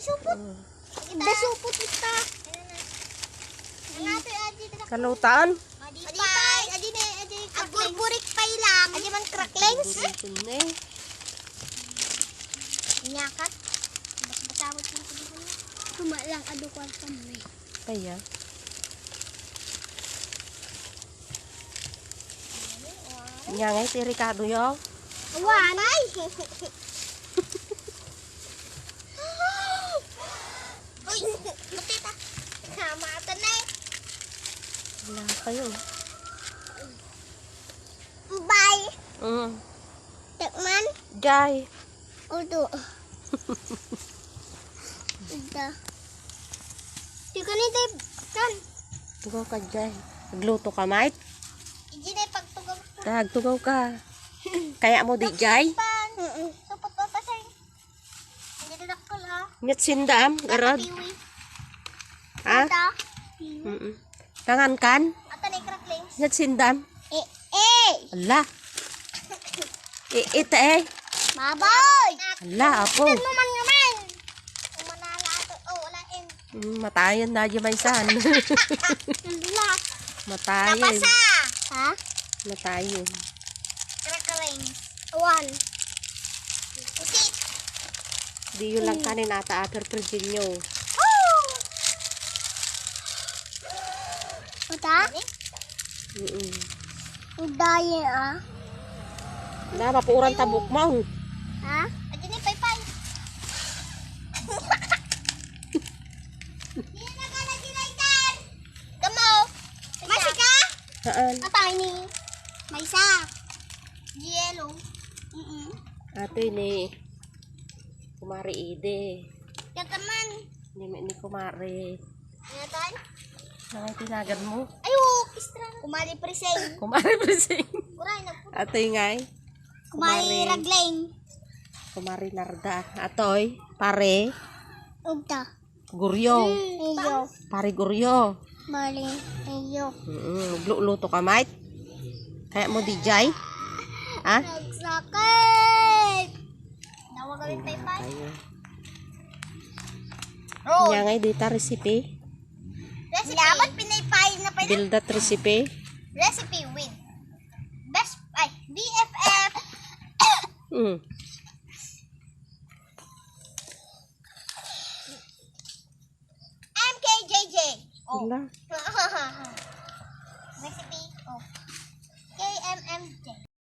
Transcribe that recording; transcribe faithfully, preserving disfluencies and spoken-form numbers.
Supot. Ita supot ita. Ang ate, adi, adi. Kalutaan. Adi pay, adi ne, adi. Agburburik pay lang. Adi man cracklings. Ito na eh. Nyakat. Bas-basawat yung kulit mo. Kuma lang, adu ko ang kamay. Kaya. Nya nga iti rikado yo. Awan. Uy, matita. Kamatan na eh. Wala kayo. Bye. Mm. Tikman. Jay. Udo. Ito. Di ka ni Dave. Kan. Tugaw ka, Jay. Nagluto ka, mate? Hindi na pagtugaw. Nagtugaw ka. Kaya mo di, Jay? Pan. Mm-mm. Supot pa pa siya. Hindi na dakol, ha? Ngat sindam, garod. Tiwi. Ha? Ito. Mm-mm. Tangan kan? Ata na cracklings. Ngat sindam. Eh, eh. Ala. Eh, ita eh. Baboy. Ala, apo. Tingnan mo man naman. Umanala ato. Oh, wala in. Mm, matayen na di maysan. Ala. Matayen. Napasa. Ha? Matayen. Cracklings. One. Pusit. Di yun lang kanin ata, ah, perpergin nyo. Uta? Mm-mm. Udayin, ah. Na, mapuuran tabuk mo. Ha? Adi ni Paypay. Kamo. Masika? Haan. Atay ni. Maysa. Yellow. Mm-mm. Atoy ni Kumari Ide. Kataman. Ni, ni Kumari. Ano tan? Nangay tinagan mo? Ayo, kistra. Kumari Priseng. Kumari Priseng. Uray, nagpunta. Atoy ngay. Kumari Kumari Ragling. Kumari Narda. Atoy, pare. Ugta. Guryo. Iyo. Pare Guryo. Pare, iyo. Mm, magluluto ka, mate. Kaya mo, D J? Ha? Nagsakit. Nawag kami paypay. Tayo. Roll. Kanya nga, dita recipe. Recipe. Dapat pinaypay na pala. Build that recipe. Recipe with best, ay, B F F. Mm. M K J J. Oh. Wala.